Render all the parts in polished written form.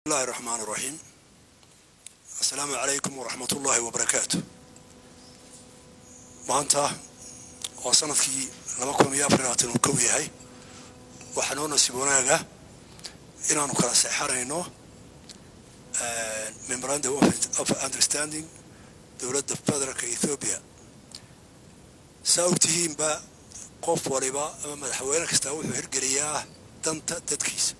الله الرحمن الرحيم. السلام عليكم ورحمة الله وبركاته. Maanta oo sanadkii 2024 uu kow yahay, waxaa noo nasiib wanaaga inaanu kala seexanayno memorandum of understanding dowladda federaalka Ethiopia. Saa ogtihiinba, qof waliba ama madaxweyne kastaa wuxuu hirgeliyaa danta dadkiisa.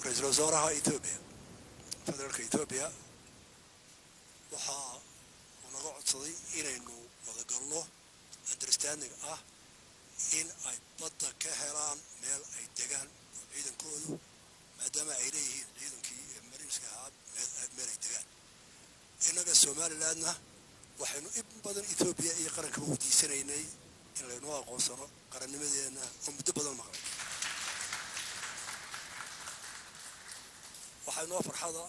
Ra-iisul wasaaraha Ethiopia, federaalka Ethiopia, waxaa uu naga codsaday inaynu wadagalno understanding ah in ay badda ka helaan meel ay degaan oo ciidankoodu, maadaama ay leeyihiin ciidankii mariinska ahaa meel ay degaan. Innaga Somalilandna waxaynu in badan Ethiopia iyo qarankaba weydiisanaynay in laynoo aqoonsano qarannimadeenna oo muddo badan maqlay. Waxaa inoo farxada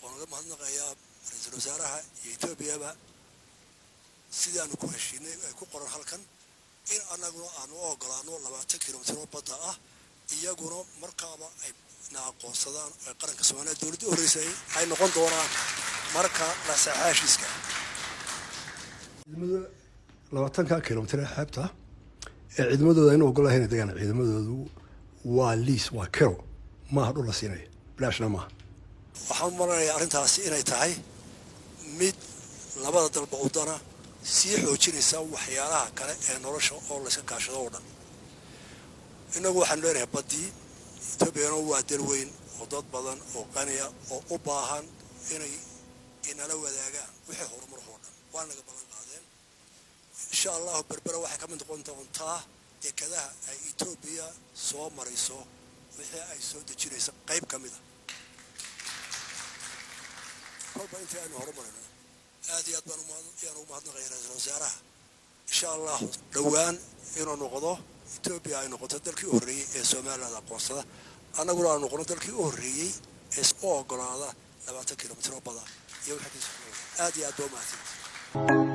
oo naga mahadnaqayaa ra-iisul wasaaraha iyo Etoobiyaba sidaanu ku heshiinay ay ku qoran halkan in annaguna aanu u ogolaano 20 kilomitir oo badda ah, iyaguna markaaba ay na aqoonsadaan oo qaranka Soomaaliya dowladda u horreysay ay noqon doonaan marka la saxaa heshiiska. 20-ka kilomitir ee xeebta ee ciidamadooda aynu ogolahay inay degaan ciidamadoodu waa lease, waa kero, maaha dhul la siinaya bilaashna maaha. Waxaan u malanayaa arrintaasi inay tahay mid labada dalba udana sii xoojinaysa waxyaalaha kale ee nolosha oo layska kaashado oo dhan. Innagu waxaanu leenahay baddii, Etoobiyana waa dal weyn oo dad badan oo qaniya oo u baahan inay inala wadaagaan wixii horumar oo dhan. Waa naga ballan qaadeen, insha Allahu Berbera waxay ka mid noqon doontaa dekadaha ay Etoobiya soo marayso wixii ay soo dejinayso qayb ka mid a kolba intii aynu horumarayno. Aad iyo aad baan ayaan ugu mahadnaqaya ra-iisul wasaaraha. Insha Allahu dhowaan inuu noqdo Etoobiya ay noqoto dalkii u horreeyey ee Somaliland aqoonsada, annaguna aanu noqono dalkii u horreeyey ee u ogolaada 20 kilomitir oo bada iyo wixii kasoo. Aad iyo aad baa umahadsanti.